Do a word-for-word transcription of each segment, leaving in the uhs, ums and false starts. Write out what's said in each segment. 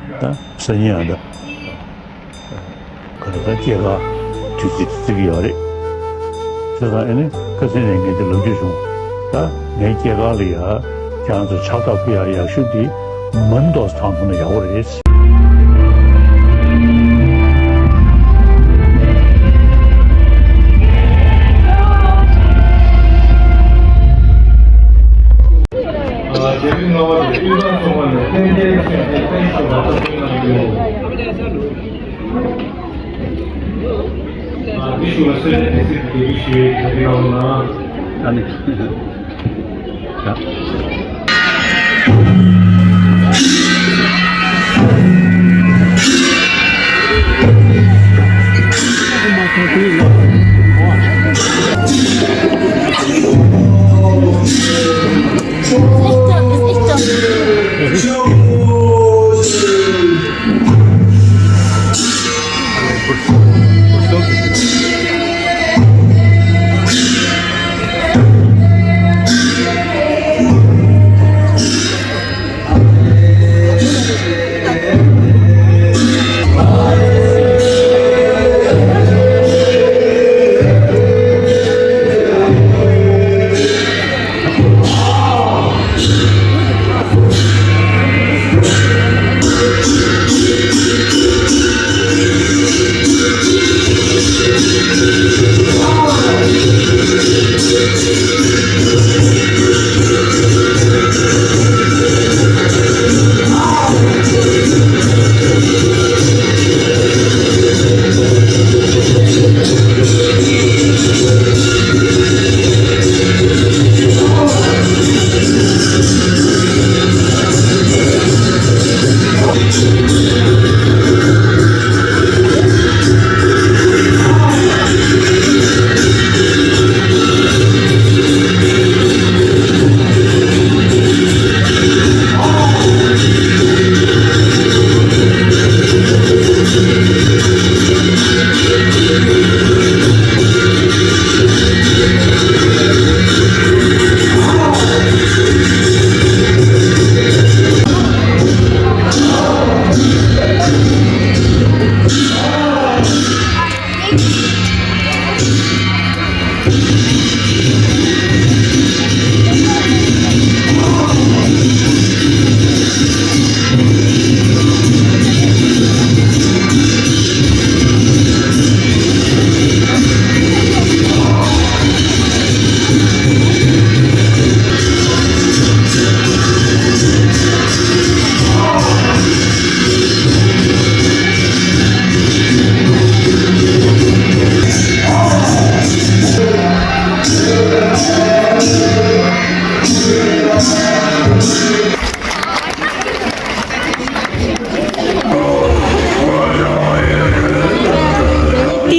ད་སང་ཉིན་ཨ་ད། ག་རེ་ད་སྐྱེས་སྐར་དུས་ཚིགས་བརྩི་གི་ཡོད་རེད། བྱས་ཙང་ཨ་ནི་ཁ་སང་ནས་ངས་དེ་ལབ་རྒྱུ་བྱུང་། ད་ངའི་སྐྱེས་སྐར་ལ་ཡ་ཁྱེད་རང་ཚོ་ཕྱག་རྟགས་ཕུལ་ཡག་ཡག་ཤོས་དེ་མ་ཎི་ཏོག་ཙམ་བཏང་ཐུབ་ན་ཡག་པོ་རེད། རྒྱལ་བའི་ལྔ་པ་དང་ཀུན་བཟང་ཚོགས་པ་ནས་ལྷན་རྒྱས་མཆོད་མཇལ་ཕུལ་ཆོག་པ་ཐུགས་སྨོན་གནང་རྒྱུ། ཨ་འདི་ཞུ་བ་སོན་ནས་དེ་སྲིད་དགེ་བའི་ཞུ་བའི་གྲ་སྒྲིག་གནང་རོགས་གནང་། ཨ་ནི།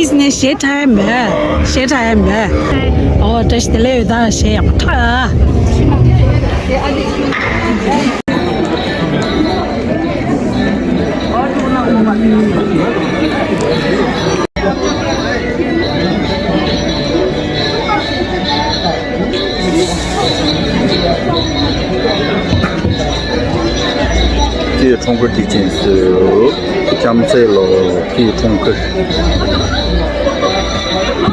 ཏིས་ནས་ཞེ་དྲག་ཡ་མེད། ཞེ་དྲག་ཡ་མེད། ཨོ་བཀྲ་ཤིས་བདེ་ལེགས་ཡོད་ད་ཞེ་ཡག་པོ་ཐོག་ཨ། ཀྱི་ཁྲུང་ཁུར་དེ་ཅན་སུ་ལྕམ་ཚེ་ལོ་ཀྱི་ཁྲུང་ཁུར། ཨ་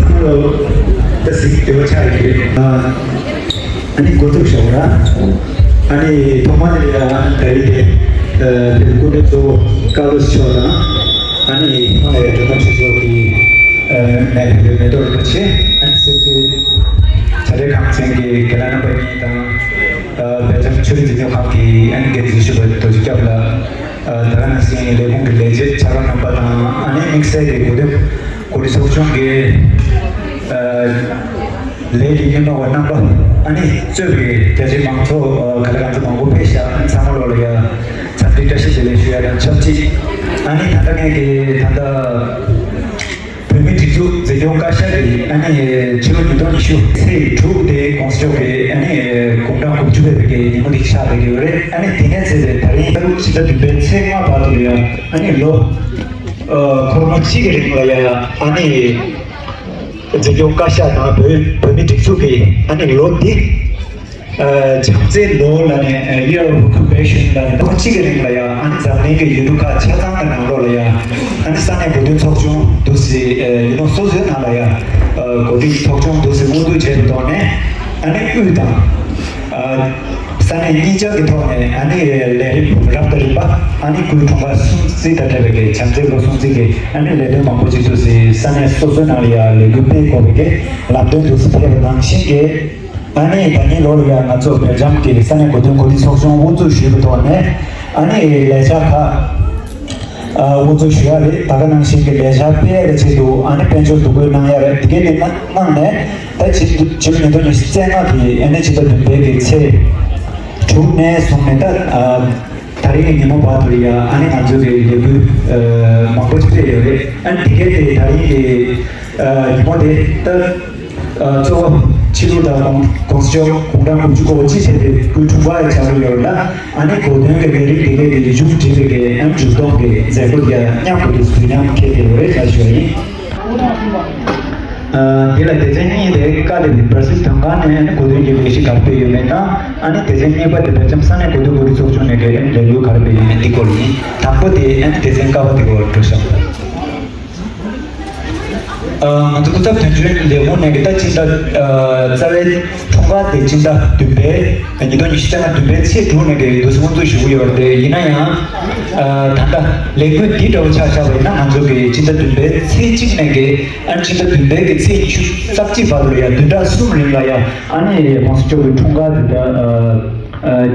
ཚང་མ་ལ་ད་གཟིགས་བདེ་བ་ཆགས་ཡོད། ཨ་ནི་འགོ་འཛུགས་ཞུ་ར། ཨ་ནི་ཐོག་མ་ནས་ཡ་ཨ་ནི་ད་རེས་དེ་ཨ་དེ་སྐུ་མགྲོན་གཙོ་བོ་ཀར་ལོ་སི་མཆོག་དང་ཨ་ནི་ཧི་མ་ལ་ཡའི་འགྲོ་སྟངས་ཞུ་ཕྱོགས་ཀྱི་ཨ་ནས་དེ་མེ་ཏོག་རིན་པོ་ཆེ། ཨ་ནི་སེར་སྐྱའི་བྱ་བྲལ་ཁང་ཚན་གྱི་རྒན་ལགས་རྣམ་པ་གཉིས་དང་། ཨ་སྦེལ་ཇམ་ཆོས་རིག་འཛིན་སྐྱོང་ཁང་གི་ཨ་ནི་འགན་འཛིན་ཞུ་བ་རྡོ་རྗེ་སྐྱབས་ལགས། ཨ་ད་ག་ནང་བཞིན་ལས་ཁུངས་ཀྱི་ལས་བྱེད་ཕྱག་རོགས་རྣམ་པ་དང་ཨ་ནི་དམིགས་བསལ་གྱི་གོ་སྟོན་གོ་སྒྲིག་ཚོགས་ཆུང་གི་ཨ་ལས་ཀྱི་སྣེ་མོ་བ་རྣམ་པ། ཨ་ནི་གཙོས་པའི་རྒྱ་ཆེའི་མང་ཚོགས་ཨ་ག་ལེ་གང་ཚོད་མང་པོ་ཕེབས་ཤག་ཨ་ནི་ཚང་མ་ལོག་ལ་ཡ་འཚམས་འདྲི་བཀྲ་ཤིས་བདེ་ལེགས་ཞུ་ཡ་དང་ཆབས་ཅིག་ཨ་ནི་ད་ལྟ་ངས་ཀྱི་ད་ལྟ་བོད་མིའི་སྒྲིག་འཛུགས་འཛིན་སྐྱོང་བཀའ་ཤག་གིས་ཨ་ནི་ཕྱི་ལོ་ཉིས་སྟོང་ཉི་ཤུ་ཚེས་དྲུག་དེ་གོང་ས་མཆོག་གི་ཨ་ནི་དགུང་གྲངས་དགུ་བཅུ་ཕེབས་པའི་ཉིན་མོ་དེ་ཆགས་བསྡད་ཀྱི་ཡོད་རེད། ཨ་ནི་དེ་ནས་བརྩིས་ཏེ་ད་རིང་ཕྱི་ཟླ་བདུན་པའི་ཚེས་ལྔ་བར་དུ་ལ་ཡ་ཨ་ནི་ལོ། ཨ། འཁོར་མོ་གཅིག་གི་རིང་ལ་ཡ་ཨ་ནི་འཛིན་སྐྱོང་བཀའ་ཤག་དང་བོད་བོད་མི་སྒྲིག་འཛུགས་ཀྱི་ཨ་ནི་ལོ་འདི། ཨ། བྱམས་བརྩེའི་ལོ་ལ་ནས་Year of Compassion ལ་ནས་ལོ་གཅིག་གི་རིང་ལ་ཡ་ཨ་ནི་འཛམ་གླིང་གི་ཡུལ་གྲུ་ཁག་ཆ་ཚང་གི་ནང་ལོགས་ལ་ཡ་ཨ་ནི་ས་གནས་གོ་སྟོན་ཚོགས་ཆུང་འདུག་སེ། ཨ། ཡུལ་ལུང་སོ་སོའི་ནང་ལ་ཡ། ཨ། གོ་སྒྲིག་ཚོགས་ཆུང་འདུག་སེ་དབུ་འཛུགས་བྱས་པའི་ཐོག་ནས་ཨ་ནི་དབུས་དང་། ཨ། ས་གནས་གཉིས་ཆར་གྱི་ཐོག་ནས་ཨ་ནི་ལས་རིམ་རབ་དང་རིམ་པ་ཨ་ནི་སྐུའི་འཁྲུངས་སྐར་སྲུང་བརྩི་དང་འབྲེལ་བའི་བྱམས་བརྩེའི་ལོ་སྲུང་བརྩི་གི་ཨ་ནི་ལས་དོན་མང་པོ་ཅིག་འདུག་སེ་ས་གནས་སོ་སོའི་ནང་ལ་ཡ་ལས་འགུལ་སྤེལ་དགོས་པའི་ལམ་སྟོན་འདུག་སེ་ཕེབས་པ་ནང་བཞིན་གྱི། ཨ་ནི་ད་ནི་ལོ་ལ་ཡ་ང་ཚོ་སྦེལ་ཇམ་གྱི་ས་གནས་གོ་སྟོན་གོ་སྒྲིག་ཚོགས་ཆུང་དབུ་འཛུགས་ཞུས་པའི་ཐོག་ནས་ཨ་ནི་ལས་འཆར་ཁག་ཨ། དབུ་འཛུགས་ཞུ་ཡ་རེད། ད་ག་ནང་བཞིན་གྱི་ལས་འཆར་སྤེལ་ཡ་གི་ཆེད་དུ་ཨ་ནི་དཔལ་འབྱོར་འདུ་འགོད་གནང་ཡ་རེད། དེ་གས་དེ་གནང་གནང་ནས་ད་ཕྱི་ཕྱི་ལོ་ཉིས་སྟོང་ཉི་ཤུ་རྩ་ལྔ་གི་ཨ་ནི་ཕྱི་ཟླ་བདུན་པའི་གི་ཚེས་དྲུག་ནས་བཟུང་ནས་ད་ཨ། ད་རིང་གི་ཉིན་མོ་བར་དུ་ཡ་ཨ་ནི་ང་ཚོའི་གི་ལས་འགུལ་ཨ། མང་པོ་ཅིག་སྤེལ་ཡོད་རེད། ཨ་ནི་དེ་གས་དེ་ད་རིང་གི་ཨ། ཉིན་མོ་དེ་ད། ཨ། གཙོ་བོ་ཕྱི་ལུགས་དང་གོང་གོང་ས་མཆོག་དགུང་གྲངས་དགུ་བཅུ་གོ་གཅིག་བྱས་ཏེ་སྐུའི་འཁྲུངས་སྐར་བྱ་དགོས་ཡོད་ལ། ཨ་ནི་གོ་སྟོན་གྱི་ལས་རིམ་དེ་གའི་གི་མཇུག་སྒྲིལ་བའི་གི་ཨ་མཇུག་སྡོམ་གྱི་མཛད་སྒོ་དེ་མཉམ་དུ་དུས་མཉམ་འཁེལ་ཏེ་ཡོད་རེད་ལ་ཞུ་བ་ཡིན། ཨ། དེ་ལ་སྡེ་ཚན་གཉིས་དེ་ཀ་དེ་བི་བར་སིལ་དོན་ཁང་ནས་ཨ་ནི་གོ་སྟོན་གྱི་ལས་གཞི་ག་རེ་སྤེལ་ཡོད་མེད་དང་། ཨ་ནི་སྡེ་ཚན་གཉིས་པ་དེ་སྦེལ་ཇམ་ས་གནས་གོ་སྟོན་གོ་སྒྲིག་ཚོགས་ཆུང་ནས་ལས་རིམ་ལས་འགུལ་ག་རེ་སྤེལ་ཡོད་མེད་འདི་སྐོར་ཡིན། དང་པོ་དེ་ཨ་ནི་སྡེ་ཚན་ཀ་པ་དེ་སྐོར་འགྲོ་བཞག་ཨ། ང་ཚོ་སྐུ་ཚབ་དོན་གཅོད་ལས་ཁུངས་ནས་ཀྱི་ད་སྤྱི་ཟླ་ཨ། རྩ་བའི་འཁྲུངས་སྐར་དེ་སྤྱི་ཟླ་བདུན་པའི་ཉིས་སྟོང་ཉི་ཤུ་རྩ་ལྔ་བདུན་པའི་ཚེས་དྲུག་ནས་ཀྱི་འདུག་སེ་དབུ་འཛུགས་ཞུ་གི་ཡོད་རེད། ཡིན་ན་ཡང་ཨ། ད་ལྟ་ལས་འགུལ་འདི་འདྲ་བོ་ཆ་བཞག་པ་ཡིན་ན་ང་ཚོ་གི་སྤྱི་ཟླ་བདུན་པའི་ཚེས་གཅིག་ནས་ཀྱི་ཨ། སྤྱི་ཟླ་བདུན་པའི་གི་ཚེས་ཉི་ཤུ་རྩ་གཅིག་བར་དུ་ཡ་བདུན་ཕྲག་གསུམ་རིང་ལ་ཡ་ཨ་ནི་གོང་ས་མཆོག་གི་འཁྲུངས་སྐར་དེ་ད་ཨ།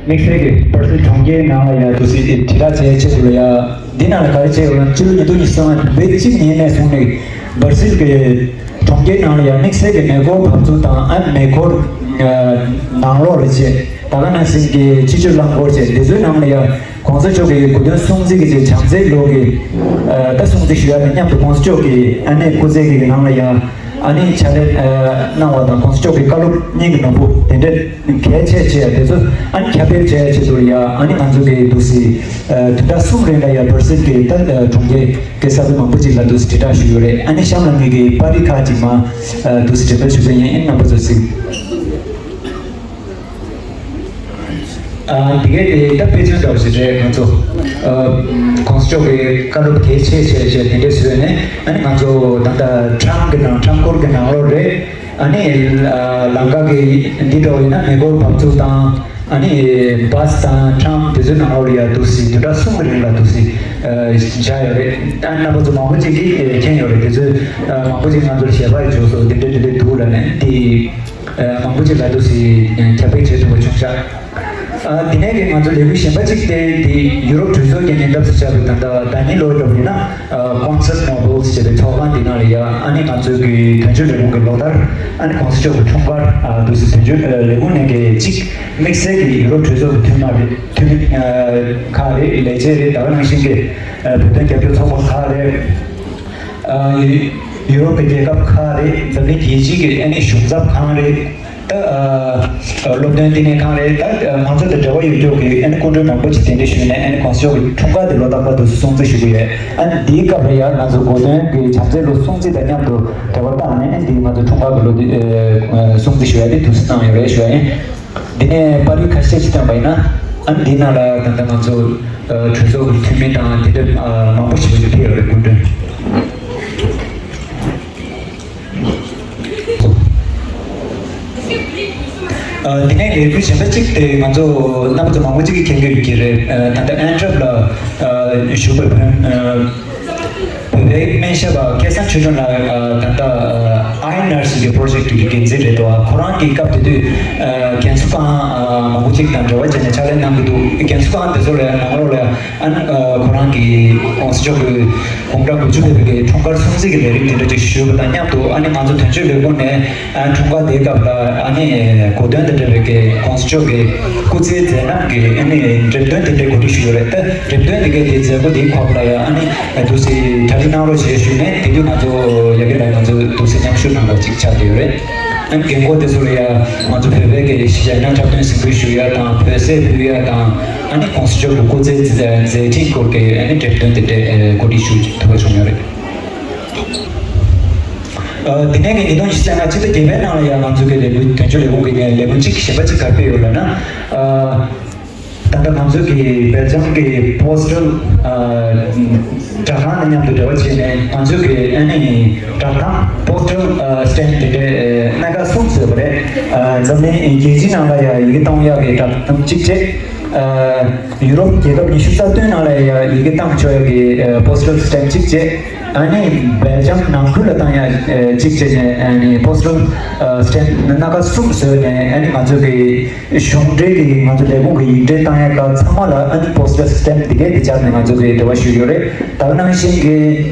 དམིགས་བསལ་གྱི་བར་སྲིད་གྲོང་ཁྱེར་ནང་ལ་ཡ་འདུག་སེ་དྲིལ་བསྒྲགས་བྱེད་ཆེད་དུ་ལ་ཡ། འདི་ནང་ལ་ག་རེ་བྱས་ཡོད་ན། ཕྱི་ལོ་ཉིས་སྟོང་ཉི་ཤུ་རྩ་ལྔ་བདུན་པའི་གཅིག་ཉིན་ནས་བཟུང་ནས་བར་སྲིད་ཀྱི་གྲོང་ཁྱེར་ནང་ལ་ཡ་དམིགས་བསལ་གྱི་མེ་འཁོར་བབས་ཚུགས་དང་ཨ་མེ་འཁོར་ནང་ལོགས་ལ་བྱས། ད་ག་ནང་བཞིན་གྱི་སྤྱི་སྤྱོད་རླངས་འཁོར་བྱས། འདི་ཚོའི་ནང་ལ་ཡ་གོང་ས་མཆོག་གི་གོ་སྟོན་སྲུང་བརྩི་གི་བྱས་བྱམས་བརྩེའི་ལོ་གི་ད་སྲུང་བརྩི་ཞུ་ཡ་དང་མཉམ་དུ་གོང་ས་མཆོག་གི་ཨ་ནི་སྐུ་ཚེ་གི་ནང་ལ་ཡ། ཨ་ནི་ཕྱག་ལས་ཨ་གནང་བ་དང་གོང་ས་མཆོག་གི་བཀའ་སློབ་སྙིང་གི་ནོར་བུ་དེ་འདྲ་གལ་ཆེ་ཆེ་དེ་ཚོ་ཨ་ནི་ཁྱབ་སྤེལ་བྱས་ཆེད་དུ་ཡ། ཨ་ནི་ང་ཚོ་གི་འདུག་སེ་ཨ་བདུན་ཕྲག་གསུམ་རིང་ལ་ཡ་བར་སྲིད་ཀྱི་ད་ཨ་གྲོང་ཁྱེར་གྱི་ས་ཁུལ་མང་པོ་ཅིག་ལ་འདུག་སེ་དྲིལ་བསྒྲགས་ཞུས་ཡོད་རེད། ཨ་ནི་གཤམ་ལ་ངེད་ཀྱི་པར་རིས་ཁག་ཅིག་མ་ཨ་འདུག་སེ་འགྲེམས་སྤེལ་ཞུ་གི་ཡིན། ཨ་ནི་རྣམ་པ་ཚོ་གཟིགས། ཨ། དེ་གའི་དེ་ད་དཔེ་མཚོན་འདྲ་བོ་ཞིག་རེད། ང་ཚོ་ཨ་གོང་ས་མཆོག་གི་བཀའ་སློབ་གལ་ཆེ་ཆེ་ཆེ་དེ་འདྲས་བཟོས་ནས། ཨ་ནི་ང་ཚོ་ད་ལྟ་ཁྲོམ་གྱི་ནང་ཁྲོམ་སྐོར་གྱི་ནང་ལོགས་རེད། ཨ་ནི་ཨ་ལམ་ཁ་གི་འདི་འདྲ་བོ་ཡིན་ན་མེ་འཁོར་བབས་ཚུགས་དང་། ཨ་ནི་བྷ་སི་དང་ཁྲོམ་དེ་ཚོའི་ནང་ལོགས་ལ་ཡ་འདུག་སེ་བདུན་ཕྲག་གསུམ་གྱི་རིང་ལ་འདུག་སེ་ཨ་བཞག་ཡོད་རེད། ཨ་ནི་རྣམ་པ་ཚོ་མང་པོ་ཅིག་གིས་མཁྱེན་ཡོད་རེད། དེ་ཚོས་ཨ་མང་པོ་ཅིག་ང་ཚོར་ཞལ་པར་བྱོས་སོང་། དེ་འདྲ་དེ་འདྲ་འདུག་ལབ་ནས་དེ། ཨ་མང་པོ་ཅིག་ལ་འདུག་སེ་ཁྱབ་སྤེལ་བྱེད་ཐུབ་པ་བྱུང་ཤག་ཨ་དེ་ནས་ཀྱི་ང་ཚོ་ལས་འགུལ་གཞན་པ་གཅིག་དེ་དེ་ཡུ་རོབ་གྲོས་ཚོགས་ཀྱི་ཉེ་འདབས་སུ་ཆགས་པའི་ད་ལྟ་ད་ནི་ལོ་འགྲོ་བ་ཡིན་ན། ཨ་Concert Noble ཞེས་པའི་ཚོགས་ཁང་འདི་ནང་ལ་ཡ། ཨ་ནི་ང་ཚོའི་གི་དོན་གཅོད་ལས་ཁུངས་ཀྱི་ལོ་ལྟར་ཨ་ནི་གོང་ས་མཆོག་གི་འཁྲུངས་སྐར་ཨ་འདུག་སེ་དོན་གཅོད་ཨ་ལས་ཁུངས་ནས་ཀྱི་གཅིག་དམིགས་བསལ་གྱི་ཡུ་རོབ་གྲོས་ཚོགས་ཀྱི་འཐུས་མི་རེད། འཐུས་མི་ཨ་ཁག་རེད། ལས་བྱེད་རེད། ད་ག་ནང་བཞིན་གྱི་ཨ་བོད་དོན་རྒྱབ་སྐྱོར་ཚོགས་པ་ཁག་རེད། ཨ་ཡུ་རོབ་ཀྱི་རྒྱལ་ཁབ་ཁག་རེད། འཛམ་གླིང་རྒྱལ་སྤྱིའི་གི་ཨ་ནི་གཞུང་ཚབ་ཁང་རེད། ད་ཨ་སློབ་སྟོན་བསྟི་གནས་ཁང་རེད། ད་ང་ཚོ་དང་འབྲེལ་བ་ཡོད་ཀྱོག་གི་ཨ་ནི་སྐུ་མགྲོན་མང་པོ་ཅིག་གདན་འདྲེན་ཞུས་ནས། ཨ་ནི་གོང་ས་མཆོག་གི་འཁྲུངས་སྐར་དེ་ལོ་རྟག་པར་དུ་སྲུང་བརྩི་ཞུ་གི་ཡོད། ཨ་ནི་འདིའི་སྐབས་ལ་ཡང་ང་ཚོ་གོ་སྟོན་གྱི་བྱམས་བརྩེའི་ལོ་སྲུང་བརྩི་དང་མཉམ་དུ་འབྲེལ་བ་བཏང་ནས། ཨ་ནི་འདི་ང་ཚོ་འཁྲུངས་སྐར་གྱི་ལོ་འདི་ཨ་སྲུང་བརྩི་ཞུ་ཡ་དེ་དུས་སུ་བཏང་ཡོད་རེད་ཞུ་ཡ་ཡིན། འདི་ནས་པར་རིས་ཁ་ཤས་ཤིག་བཏོན་པ་ཡིན་ན། ཨ་ནི་འདི་ནང་ལ་ད་ལྟ་ང་ཚོ་ཨ་གྲོས་ཚོགས་ཀྱི་འཐུས་མི་དང་དེ་འདྲ་ཨ་མང་པོ་ཞིག་ཕེབས་ཡོད་རེད། སྐུ་མགྲོན། ཨ་དེ་ནས་ལས་འགུལ་གཞན་པ་གཅིག་དེ་ང་ཚོ་རྣམ་པ་ཚོ་མང་པོ་གཅིག་གིས་མཁྱེན་གྱི་ཡོད་ཀྱི་རེད། ཨ་ད་ལྟ་ཨན་ཊབ་ལ་ཨ་བཞུགས་པའི་བོད་ཨ་བོད་པའི་སྨན་ཞབས་པ་སྐལ་བཟང་ཆོས་སྒྲོན་ལགས། ཨ་ད་ལྟ་ཨ་ཨའི་ནར་སི་གི་པྲོ་ཇེཀ་གི་འགན་འཛིན་རེད་འདུག་ཁོ་རང་གི་སྐབས་དེ་དུས་ཨ་རྒན་གསོ་ཁང་ཨ་མང་པོ་ཅིག་དང་འབྲེལ་བ་བྱས་ནས་ཕྱག་ལས་གནང་གི་འདུག་རྒན་གསོ་ཁང་དེ་ཚོ་ལ་ནང་ལོགས་ལ་ཨ་ནི་ཨ་ཁོ་རང་གིས་གོང་ས་མཆོག་གི་དགུང་གྲངས་དགུ་བཅུ་ཕེབས་པའི་འཁྲུངས་སྐར་སྲུང་བརྩི་གི་ལས་རིམ་དེ་འདྲ་ཅིག་ཞུས་པ་དང་མཉམ་དུ། ཨ་ནི་ང་ཚོ་དོན་གཅོད་ལས་ཁུངས་ནས་ཨ་འཁྲུངས་སྐར་དེའི་སྐབས་ལ་ཨ་ནི་གོ་སྟོན་དང་འབྲེལ་བའི་གི་གོང་ས་མཆོག་གི་སྐུ་ཚེའི་མཛད་རྣམ་གྱི་ཨ་ནི་འགྲེམས་སྟོན་དེ་འདྲའི་གོ་སྒྲིག་ཞུས་ཡོད་རེད། ད་འགྲེམས་སྟོན་དེ་གའི་དེ་མཛད་སྒོ་དེའི་ཁོག་ལ་ཡང་ཨ་ནི་འདུག་སེ་གྲ་སྒྲིག་གནང་རོགས་ཞེས་ཞུས་ནས། དེ་དུས་ང་ཚོ་ཡ་གི་ལ་ང་ཚོ་འདུག་སེ་མཉམ་ཞུགས་གནང་བ་ཅིག་ཆགས་བསྡད་ཡོད་རེད། ཨ་ནི་རྒན་གོག་དེ་ཚོ་ལ་ཡ་ང་ཚོ་བོད་པའི་གི་གཞས་སྣ་འཁྲབ་སྟོན་གཟིགས་འབུལ་ཞུ་ཡ་དང་། བོད་ཟས་ཕུལ་ཡ་དང་། ཨ་ནི་གོང་ས་མཆོག་གི་སྐུ་ཚེ་མཛད་འཕྲིན་སྐོར་གྱི་ཨ་ནི་འགྲེམས་སྟོན་དེ་འདྲ་གོ་སྒྲིག་ཞུ་ཐུབ་པ་བྱུང་ཡོད་རེད། ཨ། དེ་ནས་ཀྱི་ཉིས་སྟོང་ཉི་ཤུ་རྩ་ལྔ་ཕྱི་ཟླ་བརྒྱད་པའི་ནང་ལ་ཡང་ང་ཚོ་གི་ལས་འགུལ། དོན་གཅོད་ལས་ཁུངས་ཀྱི་ལས་འགུལ་གཅིག་གཞན་པ་གཅིག་ག་རེ་སྤེལ་ཡོད་ལབ་ན། ཨ། ད་ལྟ་ང་ཚོ་གི་སྦེལ་ཇམ་གྱི་པོ་སི་ཊལ། ཨ། སྦྲག་ཁང་དང་མཉམ་དུ་འབྲེལ་བ་བྱས་ནས། ང་ཚོ་གི་ཨ་ནི་སྦྲག་ཁང་པོ་སི་ཊལ་སི་ཊེམ་དེ་འདྲའི་སྣ་ཁ་གསུམ་བཟོས་པ་རེད། ཨ། འཛམ་གླིང་རྒྱལ་སྤྱིའི་ནང་ལ་ཡང་ཡི་གེ་གཏོང་ཡག་གི་སྦྲག་ཁང་གཅིག་བྱས། ཨ། ཡུ་རོབ་རྒྱལ་ཁབ་ཉི་ཤུ་རྩ་བདུན་ནང་ལ་ཡང་ཡི་གེ་བཏང་ཆོག་ཡག་གི་པོ་སི་ཊལ་སི་ཊེམ་གཅིག་བྱས། ཨ་ནི་སྦེལ་ཇམ་ནང་ཁུལ་ལ་བཏང་ཡག་གཅིག་བྱས་ནས། ཨ་ནི་པོ་སི་ཊལ་སི་ཊེམ་སྣ་ཁ་གསུམ་བཟོས་ནས། ཨ་ནི་ང་ཚོ་གི་གཞུང་འབྲེལ་གྱི་ང་ཚོ་ལས་ཁུངས་ཀྱི་ཡིག་འབྲེལ་བཏང་ཡག་ག་ཚང་མ་ལ་ཨ་ནི་པོ་སི་ཊལ་སི་ཊེམ་དེ་གའི་དེ་སྦྱར་ནས་ང་ཚོ་གི་འབྲེལ་བ་ཞུས་ཡོད་རེད། ད་ག་ནང་བཞིན་གྱི་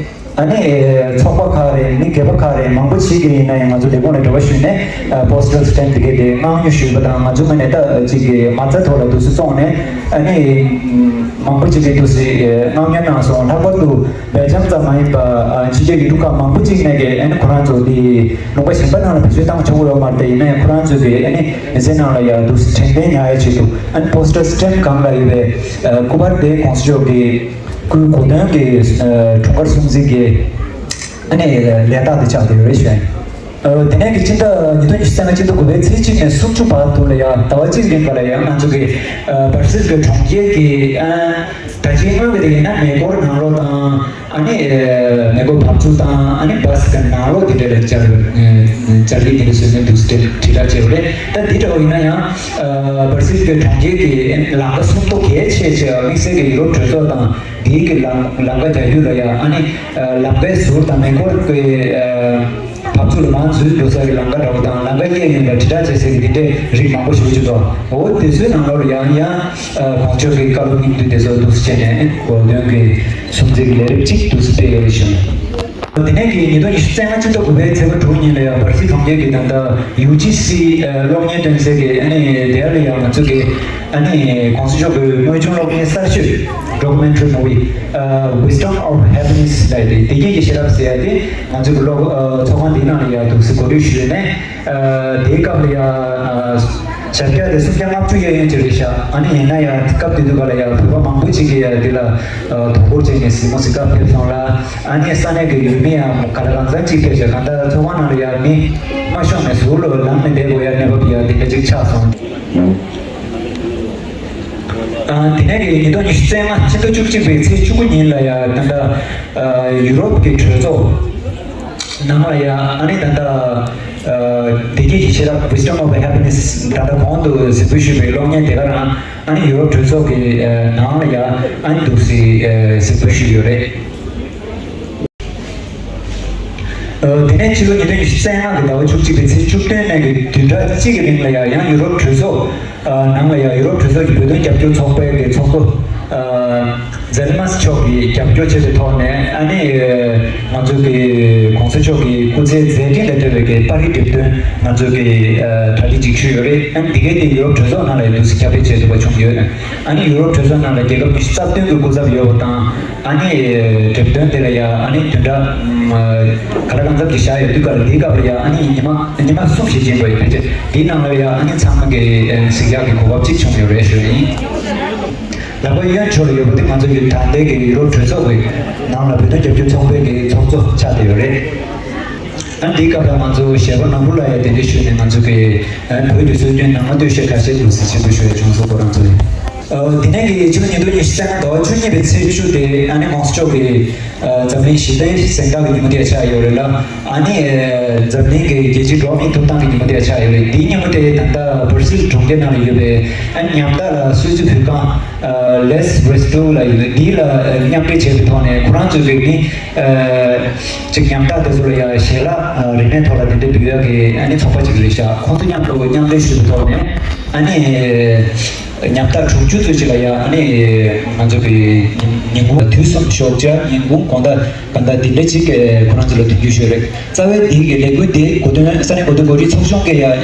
ཨ་ནི་ཚོགས་པ་ཁག་རེད། མི་སྒེར་པ་ཁག་རེད། མང་པོ་ཞིག་གིས་ཡིན་ན་ཡང་ང་ཚོ་ལས་ཁུངས་ལ་འབྲེལ་བ་ཞུས་ནས། ཨ། པོ་སི་ཊལ་སི་ཊེམ་དེ་གའི་དེ་མངགས་ཉོ་ཞུས་པ་དང་། ང་ཚོ་ངོས་ནས་ད་ཅིག་གི་མ་རྩ་ཐོག་ལ་འདུག་སེ་བཙོང་ནས། ཨ་ནི་མང་པོ་ཅིག་གིས་འདུག་སེ་མངགས་ཉོ་གནང་སོང་། ལྷག་པར་དུ་སྦེལ་ཇམ་ཙམ་མ་ཡིན་པ། ཨ། ཕྱི་རྒྱལ་ཡུལ་གྲུ་ཁག་མང་པོ་ཅིག་ནས་ཀྱི་ཨ་ནི་ཁོ་རང་ཚོ་དེ་ལུང་པ་གཞན་པ་ནང་ལ་བེད་སྤྱོད་བཏང་ཆོག་གི་ཡོད་མ་རེད། དེ་ཡིན་ན་ཡང་ཁོ་རང་ཚོ་གི་ཨ་ནི་མི་ཚེ་ནང་ལ་ཡང་འདུག་སེ་དྲན་རྟེན་ཉར་ཡག་ཆེད་དུ། ཨ་ནི་པོ་སི་ཊལ་སི་ཊེམ་སྒང་ལ་ཡོད་པའི། ཨ། སྐུ་པར་དེ་གོང་ས་མཆོག་གི་སྐུའི་གོ་སྟོན་གྱི། ཨ། འཁྲུངས་སྐར་སྲུང་བརྩི་གི་ཨ་ནི་ལས་རྟགས་དེ་ཆགས་བསྡད་ཡོད་རེད་ཞུ་ཡ་ཡིན། ཨ། དེ་ནས་ཀྱི་ཕྱི་ཟླ་ཉིས་སྟོང་ཉི་ཤུ་རྩ་ལྔ་ཕྱི་ཟླ་དགུ་པའི་ཚེས་གཅིག་ནས་སུམ་ཅུ་བར་དུ་ལ་ཡང་ཟླ་བ་གཅིག་རིང་ག་ལ་ཡང་ང་ཚོ་གི། ཨ། སྦར་སིལ་གྱི་གྲོང་ཁྱེར་གྱི། ཨ། ད་ཅི་སྔོན་གྱི་དེ་ཡིན་ན་མེ་འཁོར་ནང་ལོགས་དང་། ཨ་ནི་མེ་འཁོར་བབས་ཚུགས་དང་། ཨ་ནི་བྷ་སི་གི་ནང་ལོགས་དེ་འདྲ་ལ་བཅར། ཨ། བཅར་ཡིག་དེ་འདྲ་བཟོས་ནས་འདུག་སེ་དྲིལ་བསྒྲགས་བྱས་པ་རེད། ད་འདི་འདྲ་བ་ཡིན་ན་ཡང་། ཨ། སྦར་སིལ་གྱི་གྲོང་ཁྱེར་གྱི་ལམ་ཁ་སུམ་མདོ་གལ་ཆེ་ཆེ་བ། དམིགས་བསལ་གྱི་ཡུ་རོབ་གྲོས་ཚོགས་དང་དེའི་གི་ལམ་ལམ་ཁ་རྒྱག་རྒྱུ་ལ་ཡང་། ཨ་ནི་ལམ་ཁའི་ཟུར་དང་མེ་འཁོར་གྱི། ཨ། བབས་ཚུགས་ལ་མར་འཛུལ་འགྲོ་ས་གི་ལམ་ཁ་འདྲ་བོ་དང་། ལམ་ཁ་གཡས་གཡོན་ལ་དྲིལ་བསྒྲགས་བྱེད་སའི་གི་དེ་འདྲའི་རིགས་མང་པོ་ཞིག་བྱུང་འདུག་འོ་དེ་ཚོའི་ནང་ལོགས་ལ་ཡང་ཡང་། ཨ། གོང་ས་མཆོག་གི་བཀའ་སློབ་སྙིང་བསྡུས་དེ་ཚོ་འདུག་སེ་བྱས་ནས་གོ་སྟོན་གྱི་སྲུང་བརྩི་གི་ལས་རིམ་གཅིག་འདུག་སེ་སྤེལ་ཡོད་ཞུ། དེ་ནས་ཀྱི་ཉིས་སྟོང་ཉི་ཤུ་རྩ་ལྔ་ཕྱི་ཟླ་དགུ་པའི་ཚེས་པ་དྲུག་ཉིན་ལ་ཡང་སྦར་སིལ་གྲོང་ཁྱེར་གྱི་ད་ལྟ་ཡུ་ཇི་སི། ཨ། གློག་བརྙན་སྟོན་སའི་གི། ཨ་ནི་དེ་ལ་ཡང་ང་ཚོ་གི། ཨ་ནི་གོང་ས་མཆོག་གི་དངོས་བྱུང་གློག་བརྙན་གསར་ཤོས་Documentary Movie། ཨ། Wisdom of Happiness ལབ་དེ། བདེ་སྐྱིད་ཀྱི་ཤེས་རབ་ཟེར་ཡ་དེ་ང་ཚོ་གི་གློག་ཨ། ཚོགས་ཁང་འདིའི་ནང་ལ་ཡང་འདུག་སེ་གོ་སྒྲིག་ཞུས་ནས། ཨ། དེའི་སྐབས་ལ་ཡང་། ཨ། ཞབས་བཀྱག་དེ་སུམ་བརྒྱ་ལྔ་བཅུ་གཡས་གཡོན་ཅིག་རེད་ཤག་ཨ་ནི་ཡིན་ན་ཡང་སྐབས་དེ་དུས་ག་ལ་ཡང་བོད་པ་མང་པོ་ཅིག་གིས་ཡང་འདི་ལ། ཨ། དོ་ཁུར་བྱས་ནས་གཟིགས་མོ་གཟིགས་ག་ཕེབས་སོང་ལ། ཨ་ནི་ས་གནས་ཀྱི་ཡུལ་མི་ཡང་ག་ལ་གང་འཚམ་ཅིག་ཕེབས་ཤག་གང་ལྟར་ཚོགས་ཁང་ནང་ལ་ཡང་མི་མ་ཤོང་ནས་ཟུར་ལ་ལངས་ནས་བསྡད་དགོས་ཡ་གནས་བབ་ཡང་དེ་འདྲ་ཅིག་ཆགས་སོང་། ཨ། དེ་ནས་ཀྱི་ཉིས་སྟོང་ཉི་ཤུ་རྩ་ལྔ་ཕྱི་ཟླ་བཅུ་གཅིག་པའི་ཚེས་བཅུ་དགུ་ཉིན་ལ་ཡང་ད་ལྟ། ཨ། ཡུ་རོབ་ཀྱི་གྲོས་ཚོགས་ནང་ལ་ཡང་། ཨ་ནི་ད་ལྟ། ཨ། བདེ་སྐྱིད་ཀྱི་ཤེས་རབ། Wisdom of Happiness། ད་ལྟ་གོང་དུ་གཟིགས་འབུལ་ཞུས་པའི་གློག་བརྙན་དེ་ག་རང་། ཨ་ནི་ཡུ་རོབ་གྲོས་ཚོགས་ཀྱི། ཨ། ནང་ལ་ཡང་། ཨ་ནི་འདུག་སེ། ཨ། གཟིགས་འབུལ་ཞུས་ཡོད་རེད། ཨ། དེ་ནས་ཕྱི་ལོ་ཉིས་སྟོང་ཉི་ཤུ་རྩ་ལྔ་གི་ཟླ་བ་བཅུ་གཅིག་པའི་ཚེས་བཅུ་བདུན་ནས་ཀྱི་བདུན་ཕྲག་གཅིག་གི་རིང་ལ་ཡང་ཡང་ཡུ་རོབ་གྲོས་ཚོགས། ཨ། ནང་ལ་ཡང་ཡུ་རོབ་གྲོས་ཚོགས་ཀྱི་བོད་དོན་རྒྱབ་སྐྱོར་ཚོགས་པའི་གི་ཚོགས་གཙོ། ཨ། ཛེ་ལི་མཱ་སི་མཆོག་གིས་རྒྱབ་སྐྱོར་བྱས་པའི་ཐོག་ནས། ཨ་ནི་ང་ཚོ་གི་གོང་ས་མཆོག་གི་སྐུ་ཚེའི་མཛད་འཕྲིན་དང་འབྲེལ་བའི་གི་པར་རིས་འགྲེམས་སྟོན་ང་ཚོ་གི། ཨ། གྲ་སྒྲིག་ཅིག་ཞུས་ཡོད་རེད། ཨ་ནི་འདི་གའི་དེ་ཡུ་རོབ་གྲོས་ཚོགས་ནང་ལ་ཡང་འདུག་སེ་ཁྱབ་སྤེལ་བྱེད་ཐུབ་པ་བྱུང་ཡོད། ཨ་ནི་ཡུ་རོབ་གྲོས་ཚོགས་ནང་ལ་རྒྱལ་ཁབ་ཉི་ཤུ་རྩ་བདུན་གྱི་སྐུ་ཚབ་ཡོད་པ་དང་། ཨ་ནི་འགྲེམས་སྟོན་དེ་ལ་ཡང་། ཨ་ནི་བདུན་ཕྲག་ཨ། ག་ལ་གང་འཚམ་ཅིག་བཞག་ཡོད་དུས་ག་ལ། འདིའི་སྐབས་ལ་ཡང་། ཨ་ནི་ཉི་མ་ཉི་མ་གསུམ་ཞིག་ཡིན་པ་ཡིན་ཕལ་ཆེར། འདིའི་ནང་ལ་ཡང་། ཨ་ནི་ཚང་མ་གིས་གཟིགས་ཡག་གི་གོ་སྐབས་ཅིག་བྱུང་ཡོད་རེད་ཞུ་ཡིན། ལག་པ་གཡོན་ཕྱོགས་ལ་ཡོད་པ་དེ་ང་ཚོ་ཡུལ་ད་ལྟའི་གི་ཡུ་རོབ་གྲོས་ཚོགས་ཀྱི་ནང་ལ་བོད་དོན་རྒྱབ་སྐྱོར་ཚོགས་པའི་གི་ཚོགས་གཙོ་ཆགས་བསྡད་ཡོད་རེད། ཨ་ནི་འདིའི་སྐབས་ལ་ང་ཚོ་གཞས་པ་ནོར་བུ་ལགས་ཡང་གདན་འདྲེན་ཞུས་ནས་ང་ཚོ་གི། ཨ། བོད་ཀྱི་སྲོལ་རྒྱུན་ནང་མ་སྟོད་གཞས་ཁ་ཤས་འདུག་སེ་གཟིགས་འབུལ་ཞུ་ཡ་བྱུང་སོང་། ཁོ་རང་ཚོ་ལ། ཨ། དེ་ནས་ཀྱི་ཕྱི་ལོ་ཉིས་སྟོང་ཉི་ཤུ་རྩ་ལྔ་ཟླ་བ་བཅུ་གཉིས་པའི་ཚེས་བཅུ་དེ། ཨ་ནི་གོང་ས་མཆོག་གིས། ཨ། འཛམ་གླིང་ཞི་བདེའི་གཟེངས་རྟགས་ཀྱི་ཉིན་མོ་དེ་ཆགས་ཡོད་རེད་ལ། ཨ་ནི། ཨ། འཛམ་གླིང་གི་རྒྱལ་སྤྱིའི་འགྲོ་བ་མིའི་ཐོབ་ཐང་གི་ཉིན་མོ་དེ་ཆགས་ཡོད་རེད། འདིའི་ཉིན་མོ་དེ་ད་ལྟ་སྦར་སིལ་གྲོང་ཁྱེར་ནང་ལ་ཡོད་པའི། ཨ། ཉམ་ཐག་ལ་གསོལ་ཚིགས་ཕུལ་ཁང་། ཨ། Les Restos ལ་ཡོད། འདི་ལ་མཉམ་འབྲེལ་བྱས་པའི་ཐོག་ནས་ཁོ་རང་ཚོའི་རིག་གནས། ཨ། ཅིག་ཉམ་ཐག་དེ་ཚོ་ལ་ཡང་ཞལ་ལག་ཨ། རིན་མེད་ཐོག་ལ་དེ་འདྲ་འབུལ་ཡག་གི། ཨ་ནི་ཚོགས་པ་ཅིག་རེད་ཤག་ཁོང་ཚོ་མཉམ་དུ་མཉམ་འབྲེལ་ཞུས་པའི་ཐོག་ནས། ཨ་ནི་ཉམ་ཐག་དྲུག་ཅུ་ཙམ་ཅིག་ལ་ཡང་། ཨ་ནི་ང་ཚོ་གི་ཉིན་གུང་དུས་གསུམ་ཞོགས་ཇ། ཉིན་གུང་དགོང་དག་གང་ལྟར་དེ་འདྲ་ཅིག་ཁོ་རང་ཚོ་ལ་མཐུན་འགྱུར་ཞུས་རེད། རྩ་བའི་འདི་གི་ལས་འགུལ་འདི་གོ་སྟོན། ས་གནས་གོ་སྟོན་གོ་སྒྲིག་ཚོགས་ཆུང་གིས་ཡང་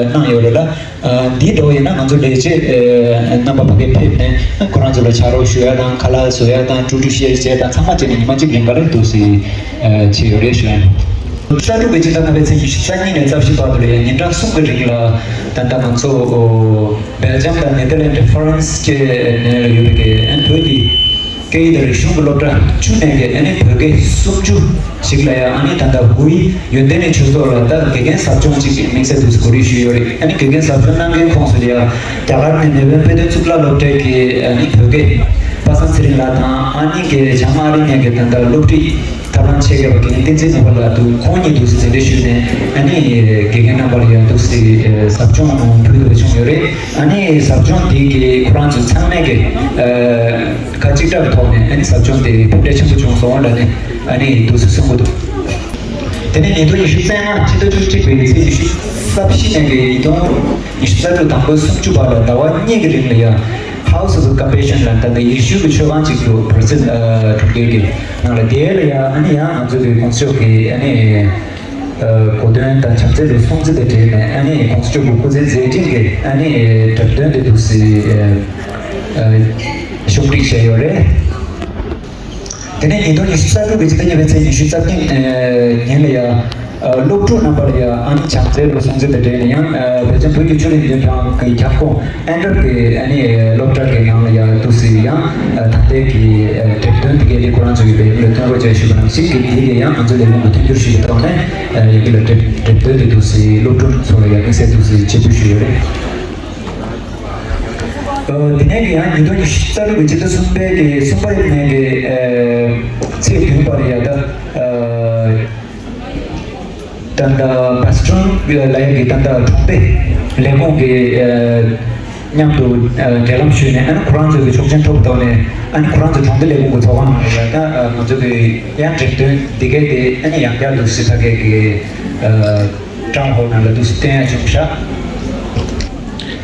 གནང་ཡོད་རེད་ལ། ཨ། འདི་འདྲ་བོ་ཡིན་ན་ང་ཚོ་ལས་བྱེད། ཨ། རྣམ་པ་ཕ་གིར་ཕེབས་ནས་ཁོ་རང་ཚོ་ལ་ཕྱག་རོགས་ཞུ་ཡ་དང་། ཁ་ལག་བཟོ་ཡ་དང་། ཀྲུ་ཀྲུ་བཤལ་བྱས་དང་། ཚང་མ་བྱས་ནས་ཉི་མ་གཅིག་རིང་ག་ལེར་འདུག་སེ་བྱས་ཡོད་རེད་ཞུ་ཡ་ཡིན། ས་དྲུག་གི་སྤྱི་ཟླ་ལྔ་པའི་ཚེས་ཉི་ཤུ་རྩ་གཉིས་ནས་རྩ་བཞི་བར་དུ་ལ་ཡང་ཉིན་གྲངས་གསུམ་གྱི་རིང་ལ། ད་ལྟ་ང་ཚོ་སྦེལ་ཇམ་དང་ནེ་དར་ལེན་ཌི། ཧྥ་རན་སི་བཅས་ནས་ལ་ཡོད་པའི་ཨ་ནི་བོད་ཀྱི་སྐད་ཡིག་དང་རིག་གཞུང་གི་སློབ་གྲྭ་བཅུ་ནས་ཀྱི་ཨ་ནི་བོད་དགེ་སུམ་ཅུ་ཞིག་ལ་ཡང་ཨ་ནི་ད་ལྟ་ཝུའུ་ཡོན་ཏན་གླིང་ཆོས་ཚོགས་ལ་ད་དགེ་རྒན་ཟབ་སྦྱོང་ཅིག་དམིགས་བསལ་དུ་གོ་སྒྲིག་ཞུས་ཡོད་རེད། ཨ་ནི་དགེ་རྒན་ཟབ་སྦྱོང་གནང་མཁན་ཁོངས་སུ་ཡང་རྒྱ་གར་ནས་མེལ་བོན་དཔེ་སྟོན་གཙུག་ལག་སློབ་གྲྭའི་གི་ཨ་ནི་བོད་དགེ་པ་སངས་ཚེ་རིང་ལགས་དང་། ཨ་ནི་གི་བྱང་ཨ་རི་ནས་གི་ད་ལྟ་སློབ་ཁྲིད་ཐབས་ལམ་ཆེད་མཁས་པ་རྒན་བསྟན་འཛིན་ནོར་བུ་ལགས་འདུག་ཁོང་གཉིས་འདུག་སེ་གདན་འདྲེན་ཞུས་ནས་ཨ་ནི་དགེ་རྒན་རྣམ་པ་ལ་ཡང་འདུག་སེ་ཟབ་སྦྱོང་ཕུལ་ཐུབ་པ་བྱུང་ཡོད་རེད། ཨ་ནི་ཟབ་སྦྱོང་འདི་གི་ཁོ་རང་ཚོ་ཚང་མས་གི་ཁ་གཅིག་གྲགས་ཀྱི་ཐོག་ནས་ཨ་ནི་ཟབ་སྦྱོང་དེ་ཕན་འབྲས་ཆེན་པོ་བྱུང་སོང་ལབ་ནས་ཨ་ནི་འདུག་སེ་གསུང་གི་འདུག་དེ་ནས་ཉིས་སྟོང་ཉི་ཤུ་རྩ་ལྔ་ཕྱི་ཟླ་བཅུ་གཅིག་པའི་ཚེས་ཉི་ཤུ་རྩ་བཞི་ནས་ཉིས་སྟོང་ཉི་ཤུ་རྩ་དྲུག་དང་པོའི་སུམ་ཅུ་བར་ལ་ཟླ་བ་གཉིས་ཀྱི་རིང་ལ་ཡང་House of Compassion ལ་ད་ལྟ་ཡེ་ཤུ་གི་ཆོས་ཁང་ཅིག་ཏུ་བར་ཚི་གྲོང་ཁྱེར་གྱི་ནང་ལ། དེ་ལ་ཡང་ཨ་ནི་ཡང་ང་ཚོ་གི་ྋགོང་ས་མཆོག་གི་ཨ་ནི་གོ་སྟོན་དང་བྱམས་བརྩེ་ལོ་སྲུང་བརྩི་དང་འབྲེལ་ནས་ཨ་ནི་ྋགོང་ས་མཆོག་གི་སྐུ་ཚེ་མཛད་འཕྲིན་གྱི་ཨ་ནི་འགྲེམས་སྟོན་དེ་འདུག་སེ་ཞུགས་འགྲིག་བྱས་ ཡོད་རེད། དེ་ནས་ཉིས་སྟོང་ཉི་ཤུ་རྩ་དྲུག་གི་ཕྱི་ཟླ་གཉིས་པའི་ཚེས་ཉི་ཤུ་རྩ་གཉིས་ཉིན་ལ་ཡང་སློབ་ཕྲུག་རྣམ་པ་ལ་ཡང་ཨ་ནི་བྱམས་བརྩེའི་ལོ་སྲུང་བརྩི་དང་འབྲེལ་ནས་ཡང་བོད་ལྗོངས་བོད་ཀྱི་ཆོས་རིག་འཛིན་སྐྱོང་ཁང་གི་ཁྱབ་ཁོངས་ཨན་ཌར་གྱི་ཨ་ནི་སློབ་གྲྭ་གི་ནང་ལ་ཡང་འདུག་སེ་ཡང་ད་ལྟའི་གི་འགྲེམས་སྟོན་དེ་གའི་ལས་ཁོ་རང་ཚོ་ཡི་བེད་ལ་ཐོན་རོགས་བྱས་ཞུས་པ་ནང་བཞིན་གྱི་དེ་གའི་ཡང་ང་ཚོ་ལས་ཁུངས་ཀྱི་མཐུན་འགྱུར་ཞུས་པའི་ཐོག་ནས་ཡ་གི་ལ་འགྲེམས་འགྲེམས་སྟོན་དེ་འདུག་སེ་སློབ་ཕྲུག་ཚོ་ལ་ཡང་དམིགས་བསལ་འདུག་སེ་ཆེད་འབུལ་ཞུས་ཡོད་རེད། དེ་ནས་ཀྱི་ཡང་ཉིས་སྟོང་ཉི་ཤུ་རྩ་དྲུག་གི་ཕྱི་ཟླ་གསུམ་པའི་གི་གསུམ་པ་ནས་ཀྱི་ཚེས་བདུན་བར་ཡ་ད་ད་ལྟ་བྷ་སི་ཊོན་ལ་ཡ་གི་ད་ལྟ་གྲོང་སྡེ་ལས་ཁུངས་ཀྱི་མཉམ་དུ་འབྲེལ་ལམ་ཞུས་ནས་ཨ་ནི་ཁོ་རང་ཚོའི་གི་ཆོག་མཆན་ཐོབ་ཐོག་ནས་ཨ་ནི་ཁོ་རང་ཚོ་གྲོང་སྡེ་ལས་ཁུངས་ཀྱི་ཚོགས་ཁང་ནང་ལ་ཡ་ད་ང་ཚོ་གི་ཡང་འགྲེམས་སྟོན་འདི་གའི་དེ་ཨ་ནི་ཡང་བསྐྱར་དུ་སི་ཐ་གའི་གི་ཀྲང་ཧོ་ནང་ལ་འདུག་སེ་བསྟན་ཡ་བྱུང་ཤག་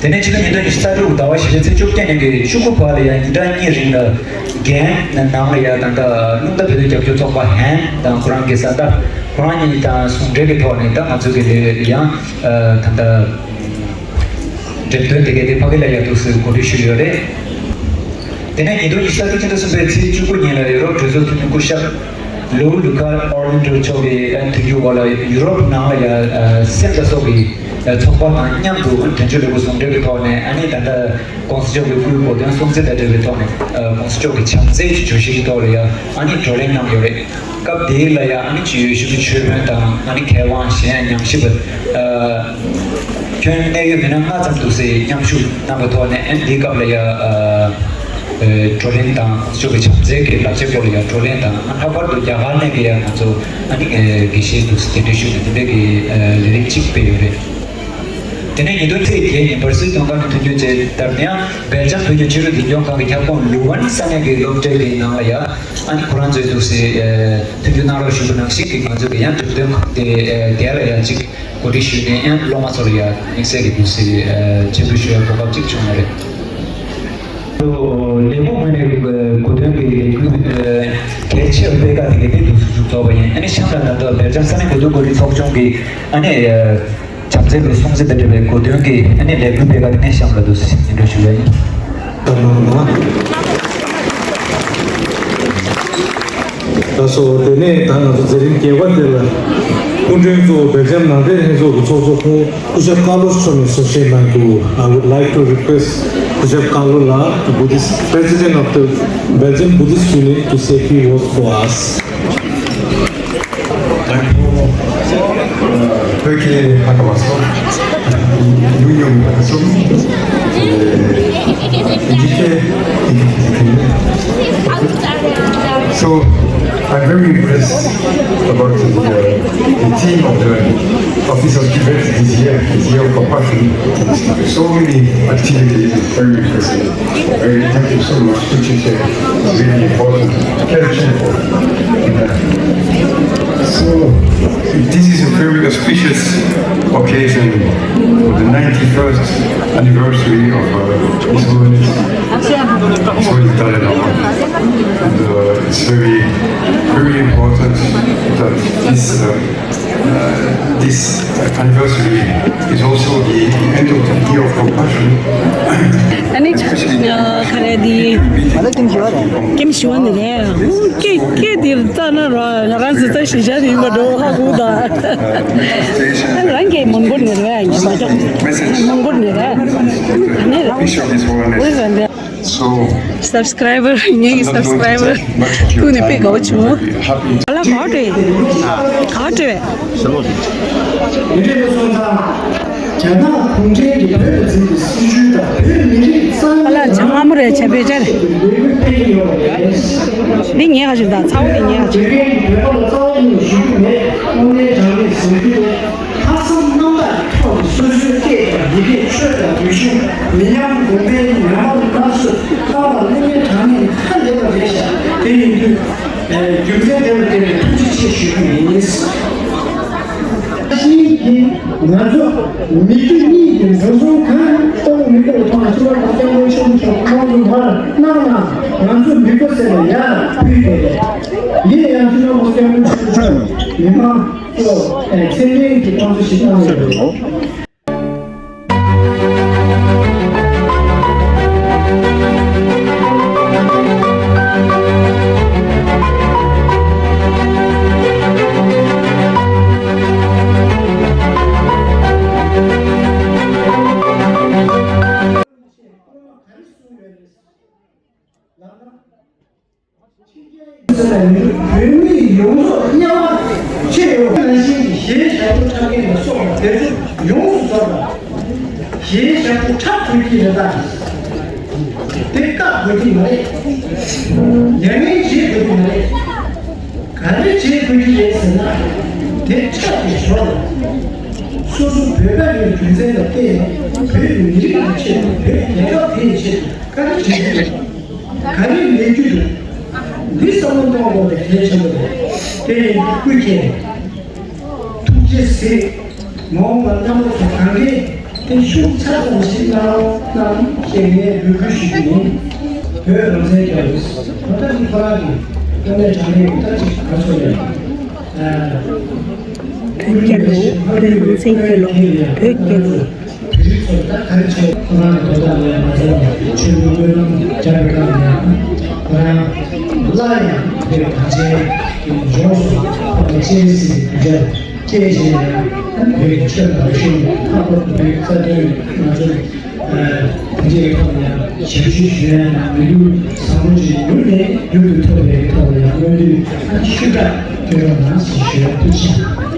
དེ་ནས་ཕྱི་ཟླ་ཉིས་སྟོང་ཉི་ཤུ་རྩ་དྲུག་ཟླ་བ་བཞི་པའི་ཚེས་བཅོ་བརྒྱད་ནས་ཀྱི་བཅུ་དགུ་བར་ལ་ཡང་ཉིན་གྲངས་གཉིས་རིང་ལ་རྒན་ནང་ལ་ཡང་ད་ལྟ་རླུང་རྟ་བོད་དོན་རྒྱབ་སྐྱོར་ཚོགས་པ་ཧན་དང་ཁོ་རང་གི་བཟའ་ཟླ་ཁོ་རང་གཉིས་དང་ཟུང་འབྲེལ་གྱི་ཐོག་ནས་ད་ང་ཚོ་གི་ལས་ཡང་ད་ལྟ་འགྲེམས་སྟོན་དེ་གའི་དེ་ཕ་གི་ལ་ཡང་འདུག་སེ་གོ་སྒྲིག་ཞུས་ཡོད་རེད། དེ་ནས་ཉིས་སྟོང་ཉི་ཤུ་རྩ་དྲུག་ཕྱི་ཟླ་གསུམ་པའི་ཚེས་བཅུ་དགུ་ཉིན་ལ་ཡུ་རོབ་གྲོས་ཚོགས་འཐུས་མི་སྐུ་ཞབས་ལུའུ་ལུ་ཁ་ཨོར་ལན་ཌོ་མཆོག་གིས་ཨ་དུས་འགྱུར་བ་ལ་ཡུ་རོབ་ནང་ལ་ཡ་ཨ་སེམས་དང་སྲོག་གི་ཨ་ཚོགས་པ་དང་མཉམ་དུ་ཨ་དོན་གཅོད་ལས་འགུལ་ཟུང་འབྲེལ་གྱི་ཐོག་ནས་ཨ་ནི་ད་ལྟ་ྋགོང་ས་མཆོག་གི་སྐུའི་གོ་སྟོན་སྲུང་བརྩི་དང་འབྲེལ་བའི་ཐོག་ནས་ཨ་ྋགོང་ས་མཆོག་གི་བྱམས་བརྩེའི་བརྗོད་གཞི་གི་ཐོག་ལ་ཡ་ཨ་ནི་བགྲོ་གླེང་གནང་ཡོད་རེད། སྐབས་དེའི་ལ་ཡ་ཨ་ནི་ཆེས་ཡོད་ཤོས་ཀྱི་ཆོས་དཔོན་དང་ཨ་ནི་མཁས་དབང་གཞན་ཡང་ཉམས་ཞིབ་པ་ཨ་ཁྱོན་གནད་ཡོད་མི་སྣ་ལྔ་ཙམ་འདུག་སེ་མཉམ་ཞུགས་གནང་བའི་ཐོག་ནས་ཨ་ནི་དེའི་སྐབས་ལ་ཡ་ཨ་ཨ་བགྲོ་གླེང་དང་ཁོང་ཚོ་གི་བྱམས་བརྩེ་གི་ལག་ཆ་སྐོར་ལ་ཡང་བགྲོ་གླེང་དང་། ལྷག་པར་དུ་རྒྱ་གར་ནས་ཀྱི་ཡང་ང་ཚོ་ཨ་ནི་ཨ་དགེ་བཤེས་འདུག་སེ་གདན་འདྲེན་ཞུས་ནས་དེ་འདྲའི་གི་ཨ་ལས་རིམ་གཅིག་སྤེལ་ཡོད་རེད། དེ་ནས་ཉིས་སྟོང་ཚེས་བརྒྱད་ཉིན་བར་སྲིད་དོན་ཁང་གི་མཐུན་རྐྱེན་བཅས་ལྟར་ཡང་སྦེལ་ཇམ་བོད་ཀྱི་ཆོས་རིག་འཛིན་སྐྱོང་ཁང་གི་ཁྱབ་ཁོངས་ལུ་ཝན་ས་གནས་ཀྱི་སློབ་གྲྭའི་གི་ནང་ལ་ཡང་ཨ་ནི་ཁོ་རང་ཚོའི་འདུག་སེ་ཨ་མཐུན་འགྱུར་གནང་རོགས་ཞུས་པ་ནང་བཞིན་གྱི་ང་ཚོ་གི་ཡང་འགྲེམས་སྟོན་ཁང་དེ་ཨ་དེ་ལ་ཡང་གཅིག་གོ་སྒྲིག་ཞུས་ནས་ཡང་སློབ་མ་ཚོར་ཡང་དམིགས་བསལ་གྱི་དུས་ཚོད་ཨ་ཆེད་འབུལ་ཞུ་ཡག་གོ་སྐབས་ཅིག་བྱུང་བ་རེད། ལས་ཁུངས་ངོས་ནས་གོ་སྟོན་གྱི་ལས་འགུལ་གལ་ཆེ་བའི་སྤེལ་ཁ་དེ་གའི་དེ་དུས་སུ་ཞུགས་ཚོགས་པ་ཡིན། ཨ་ནི་གཤམ་ལ་ད་ལྟ་སྦེལ་ཇམ་ས་གནས་གོ་སྟོན་གོ་སྒྲིག་ཚོགས་ཆུང་གི་ཨ་ནི་བྱམས་བརྩེ་ལོ་སྲུང་བརྩི་དང་འབྲེལ་བའི་གོ་སྟོན་གྱི་ཨ་ནི་ལས་འགུལ་སྤེལ་ཁ་དེ་ནས་གཤམ་ལ་དུ་སྙན་སྒྲོན་ཞུ་ཡ་ཡིན། ད་སོ་དེ་ནས་ད་ང་ཚོ་མཛད་རིམ་རྒྱས་པ་དེ་ལ་སྐུ་མགྲོན་གཙོ་བོ་སྦེལ་ཇམ་ནང་བསྟན་ལྷན་ཚོགས་ཀྱི་ཚོགས་གཙོ་ཁོང་སྐུ་ཞབས་ཀར་ལོ་མཆོག་ནས་གསུང་བཤད་གནང་རྒྱུ། I would like to request སྐུ་ཞབས་ཀར་ལོ་ལགས, Buddhist, President of the Belgian Buddhist Union, to say few words for us. བོད་ཀྱི་ཧ་གོ་བ་སོགས་ཉུང་ཉུང་བ་སོགས་འཇིགས་སྐྱེ། So I'm very impressed about the, uh, the theme of the Office of Tibet this year, this year of compassion. So many activities, very impressive. Very, thank you so much, which is a really important, very simple. So, this is a very auspicious occasion for the ninety-first anniversary of, uh, His Holiness, His Holiness Dalai Lama. And, uh, it's very, very important This, uh, uh, this anniversary is also the end of the year of compassion. ཨ་ནི་ཁ་རེ་འདི་ཀེམ་ཞུ་བ་ནི་རེད། ཀེམ་ཞུ་བ་ནི་རེད། ཀེ་ཀེ་འདིར་ལྟ་ན་ར་ང་རང་ཚོ་ད་ཤི་ཤ་ནི་མ་འགྲོ་ཧ་གོ་ད། ཨ་རང་གི་མོན་གྷོ་ནི་རེད། ཉི་མ་ཅག་མོན་གྷོ་ནི་རེད། ཨ་ནི་ར་འོ་ར་འདི། སབ་སི་ཀ་རའི་བར་ངེད་ཀྱི་སབ་སི་ཀ་རའི་བར་ཐུག་ནས་དཔེ་དགའ་བོ་བྱུང་། ཨ་ལ་ག་བ་སྤྲད། ག་བ་སྤྲད། ཟེར་ལོ། རྒྱ་ནག་གུང་ཁྲན་གྱིས་བོད་ལ་འཛིན་པའི་སྲིད་བྱུས་དང་བོད་མི་རིགས་རྩ་ཨ་ལ་ཇ་མ་མོ་རེད་བྱ་བའི་ཅར། འདི་ཉལ་ག་ཞིག་དང་ཚ་བོ་འདི་ཉལ་ག་ཞིག་ཁ་སང་རྣམ་དག་གི་ཐོག་ནས་སོ་སོའི་སྐད་དང་ཡི་གེ་ཆོས་དང་རིག་གཞུང་མི་ཉམས་གོང་འཕེལ་ཉམས་པ་སྣ་ཚོགས་བཏང་བ་གླེང་མོལ་དྲང་གནས་ཧ་ལས་པ་རེད་ཤག་དེ་ཡིན་དུས། རྒྱུ་མཚན་དེ་ལ་བརྟེན་ནས་ཐུགས་རྗེ་ཆེ་ཞུ་རྒྱུ་ཡིན། ང་ཚོ་མི་རྒྱུ་གཉིས་ཀྱི་འགྲོ་སོང་གང་གཏོང་མི་དགོས་པའི་ཐོག་ནས་སྤྱི་བཏང་སྐྱབས་མགོན་ཆེན་པོ་མཆོག་ཁོང་ཚོ་མར་གནང་ན་ང་ཚོ་མི་དགོས་ཟེར་ནས་ཡར་ཕུལ་ཏེ། ཡིན་ཡང་སྤྱི་བཏང་སྐྱབས་མགོན་ཆེན་པོ་མཆོག་མི་མང་ཚོ་མཚན་ལྡན་གྱི་ཐོག་ཚོ་ཞིག་གནང་ཡོད་རེད། བོད་མི་ཡོངས་རྫོགས་དམྱལ་བ་ཆེ་ཡོང་ནང་བཞིན་གྱི་གཞས་ཞབས་བྲོ་འཁྲབ་མཁན་ལ་སོགས་པ་དེ་ཚོ་ཡོངས་སུ་རྫོགས་པ། གཞས་ཞབས་བྲོ་འཁྲབ་དགོས་ཀྱི་རེད་ད། དེ་བཀག་དགོས་ཀྱི་མ་རེད། མྱ་ངན་བྱེད་དགོས་ཀྱི་མ་རེད། ག་རེ་བྱེད་དགོས་ཀྱི་རེད་ཟེར་ན། དེ་འཁྲབ་པའི་ཞོར་ལ། སོ་སོ་བོད་པ་ཡིན་རྒྱུ་མཚན་ལ་བརྟེན་ནས་བོད་ཀྱི་མི་རིགས་ཀྱི་ཆེད་དུ་བོད་རྒྱལ་ཁབ་དེའི་ཆེད་དུ་ག་རེ་བྱེད་ཀྱི་རེད། ག་རེ་ལས་རྒྱུ་འདུག་འདི་བསམ་བློ་གཏོང་དགོས་པ་གལ་ཆེན་པོ་རེད། དེ་ཡིན་དུས་སྐུ་མཁྱེན། ཐུགས་རྗེ་གཟིགས། མ་འོངས་པར་རྣམ་པ་ཚོ་གང་གས་དེ་ཤུགས་ཆ་ཙམ་ཞིག་གནང་རོགས་གནང་ཞེས་ངས་འབོད་སྐུལ་ཞུ་རྒྱུ་ཡིན། བོད་རང་བཙན་རྒྱལ་ལོ། ད་ལྟ་འདི་ཁོ་རང་གི་དངོས་གནས་དྲང་གནས་ཀྱི་ལྟ་ཅིག་ང་ཚོ་ལ། བོད་རྒྱལ་ལོ། བོད་རང་བཙན་རྒྱལ་ལོ། བོད་རྒྱལ་ལོ། བོད་རིགས་ཚོ་ད་ག་རེ་བྱས་ཁོ་རང་གི་དོ་བདག་ལས་མ་ཚད་པ་ཆོས་ལུགས་སྨོན་ལམ་རྒྱབ་པའི་སྐབས་ནས་ཁོ་རང་སླར་ཡང་བོད་གངས་ཅན་གྱི་ལྗོངས་སུ་ཕེབས་པའི་སྤྱན་རས་གཟིགས་ཀྱི་གདུལ་བྱ་སྐྱེས་ཆེན་ཡང་བོད་ཀྱི་ཆོས་དང་རིག་གཞུང་ལ་ལྷག་པར་དུ་བོད་ཀྱི་རྩ་དོན་ང་ཚོ་དེ་འདྲའི་ཐོག་ལ་ཡང་ཞབས་ཕྱི་ཞུ་ཡ་ཡང་མི་ལུས་བཟང་པོ་ཅིག་མྱུར་ནས་མྱུར་དུ་ཐོབ་པའི་ཐོག་ལ་ཡང་སྨོན་འདུན་ཤུགས་དྲག་སྐྱོན་རོགས་གནང་ཞེས་ཞུ་ཡ། ཐུགས་རྗེ་ཆེ།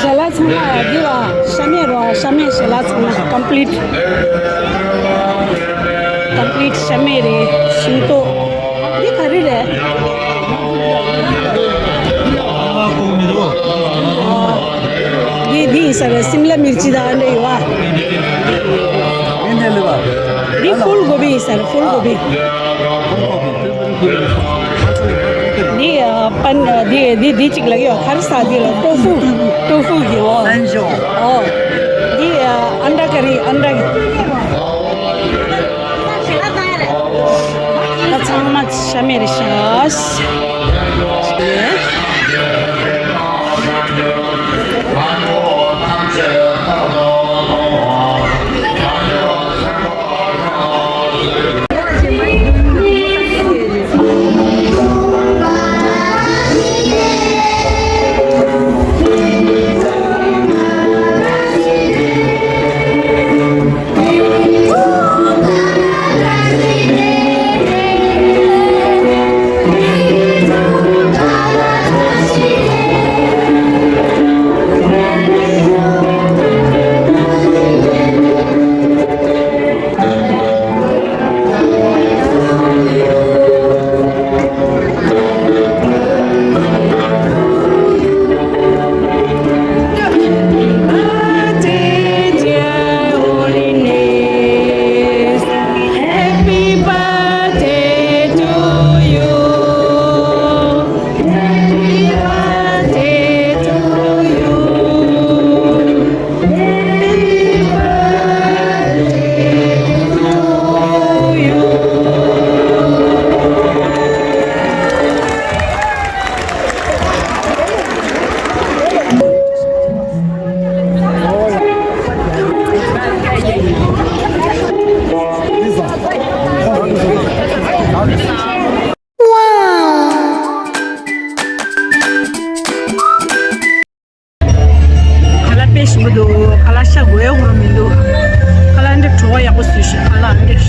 ཞལ་ལག་ཚང་མ་འདི་ལ་ཤ་མེད་རོ། ཤ་མེད་ཞལ་ལག་ཚང་མ་ཀམ་པི་ལིཊ། ཀམ་པི་ལིཊ་ཤ་མེད་རེད། ཤིང་ཏོག་འདི་ག་རེ་རེད། འདི་འདི་ཡིན་ས་རེད། སིམ་ལ་མིར་ཅི་དང་འདྲ་ཡོད་ཨ། འདི་ཕུལ་གོ་བི་ཡིན་ས་རེད། ཕུལ་གོ་བི། འདི་ཨ། པན། འདི་འདི་འདི་གཅིག་ལ་ཡོད། ག་རེ་ཟ། འདི་ལ་ཏོ་ཧྥུ། ཏོ་ཧྥུ་གི་འོ། ཨོ། འདི་ཨ། ཨན་ཌ་ཀ་རི། ཨན་ཌ་ཀ་རི། ད་ཚང་མ་ཤ་མེད་རེད་ཤག་ཁ་ལག་དཔེ་ཞིམ་པོ་འདུག་ཁ་ལག་ཤ་དགོས་ཡག་མི་འདུག་ཁ་ལག་འདི་བྲོ་བ་ཡག་པོ་བཟོས་ཤག་ཁ་ལག་འདི།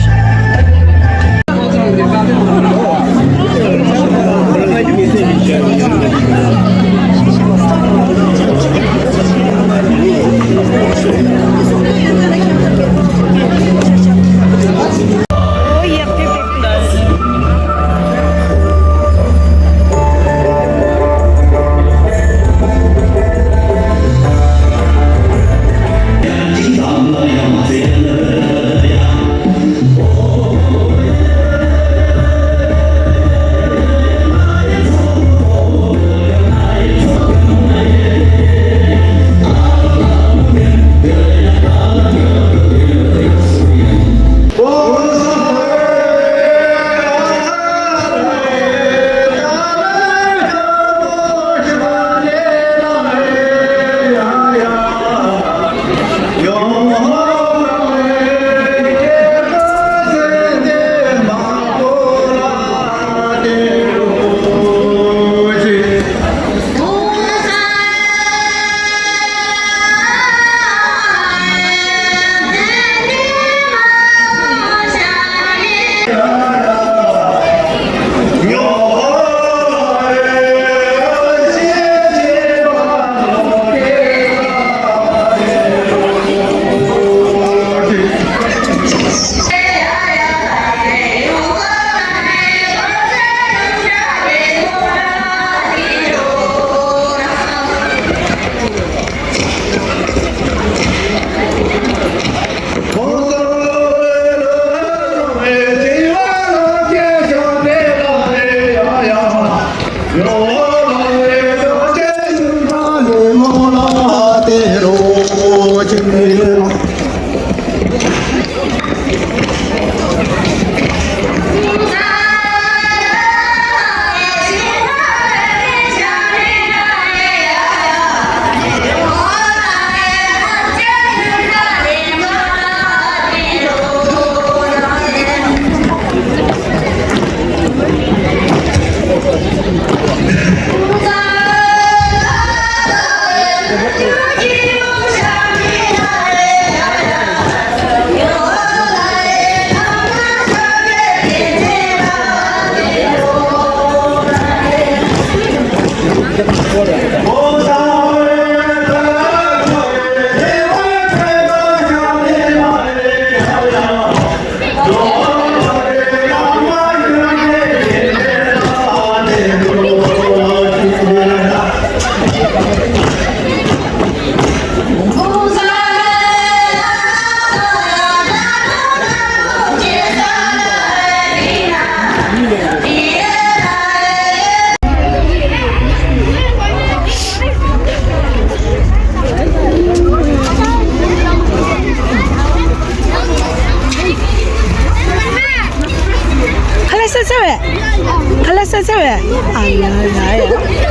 ཨ་ཡ་ཡ་ཡ།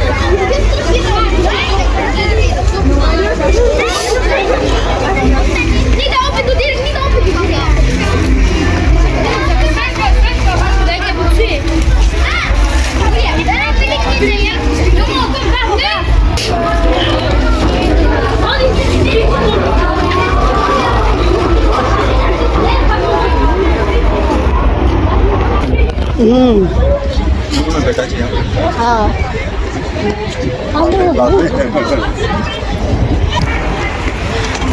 ཨུམ།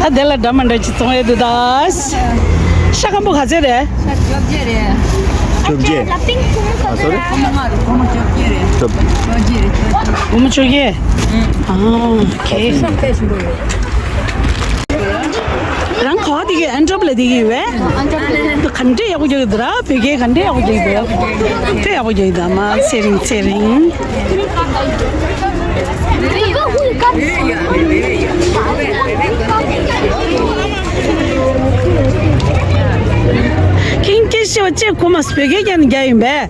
ཨ། ད་དེ་ལ་འདྲ་མི་འདྲ་ཅིག་བཙོང་ཡས་འདུག་ད། ཤ་སྐམ་པོ་ག་ཚོད་རེད། ཤ་བཅོ་བརྒྱད་རེད། བཅོ་བརྒྱད། ཨ། སོ་རི། སྒོར་མོ་ལྔ་རེད། སྒོར་མོ་བཅོ་བརྒྱད་རེད། བཅོ་བརྒྱད་རེད། སྒོར་མོ་བཅོ་བརྒྱད། ཨ། ཨོ་ཁེ། རང་ག་བ་དེ་གི་ཨན་ཊོབ་ལ་དེ་གི་ཡོད་པས། ག་འདྲས་ཡག་པོ་རྒྱག་གི་འདུག་ར། བོད་སྐད་ག་འདྲས་ཡག་པོ་རྒྱག་གི་འདུག་དཔེ་ཡག་པོ་རྒྱག་གི་འདུག་མ། ཚེ་རིང་ཚེ་རིང་། ཁྱེད་སྐད་ཤེས་པ་ཅེས་གོ་མ་སོང་། བོད་སྐད་ཀྱང་རྒྱག་ཡིན་པས།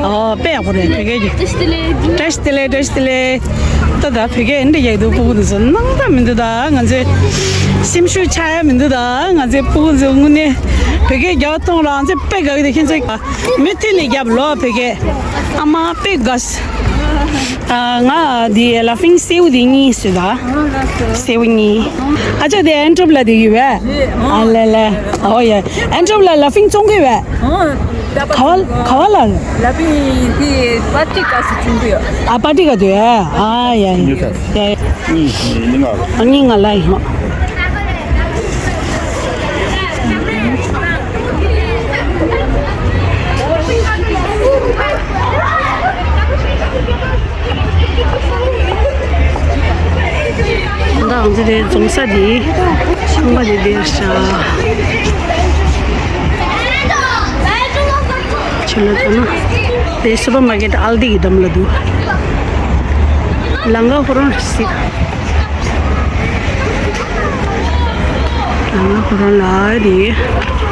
ཨོ་དཔེ་ཡག་པོ་རེད། བོད་སྐད་ཀྱི། བཀྲ་ཤིས་བདེ་ལེགས། བཀྲ་ཤིས་བདེ་ལེགས། བཀྲ་ཤིས་བདེ་ལེགས། ད་ད་བོད་སྐད་འདི་ཡག་འདུག་སྤུ་གུ་འདི་ཚོ་སྣང་དག་མི་འདུག་ད་ང་ཚོའི་སེམས་ཤུགས་ཆག་ཡ་མི་འདུག་ད་ང་ཚོའི་སྤུ་གུ་ཚོ་དངོས་གནས་བོད་སྐད་རྒྱག་གཏོང་རང་ཚོ་དཔེ་དགའ་གི་འདུག་ཁྱེད་ཚོ་མུ་མཐུད་ནས་རྒྱབ་ལོ་བོད་སྐད། ཨ་མ་དཔེ་དགའ། ཨ་ང་འདི་ལ་ཕིང་སེའུ་འདི་གཉིས་བཟོས་ད། སེའུ་གཉིས། ཨ་ཅག་དེ་ཨན་ཊོབ་ལ་དེ་ཡོད་པས། ཨ་ལེ་ལེ། ཨོ་ཡ། ཨན་ཊོབ་ལ་ལ་ཕིང་བཙོང་གི་ཡོད་པས། ག་བ་ག་བ་ལ། ལ་ཕིང་དེ་པ་ཏི་ཀ་སི་བཙོང་གི་ཡོད། ཨ་པ་ཏི་ཀ་དེ། ཨ་ཡ་ཡ་ཡ། ཨ་ནི་ང་ལ་ཡིན། ད་ང་ཚོ་དེ་འཛོམས་ས་དེ་ཁང་པ་དེ་དེར་ཤག་ཕྱི་ལ་ད་ན་དེ་སུ་པར་མར་ཀེཊ་ཨལ་དི་གི་འགྲམ་ལ་འདུག་ལང་ཀ་ཁོ་རང་རེད་ཟེར། ལང་ཀ་ཁོ་རང་ལ་རེད།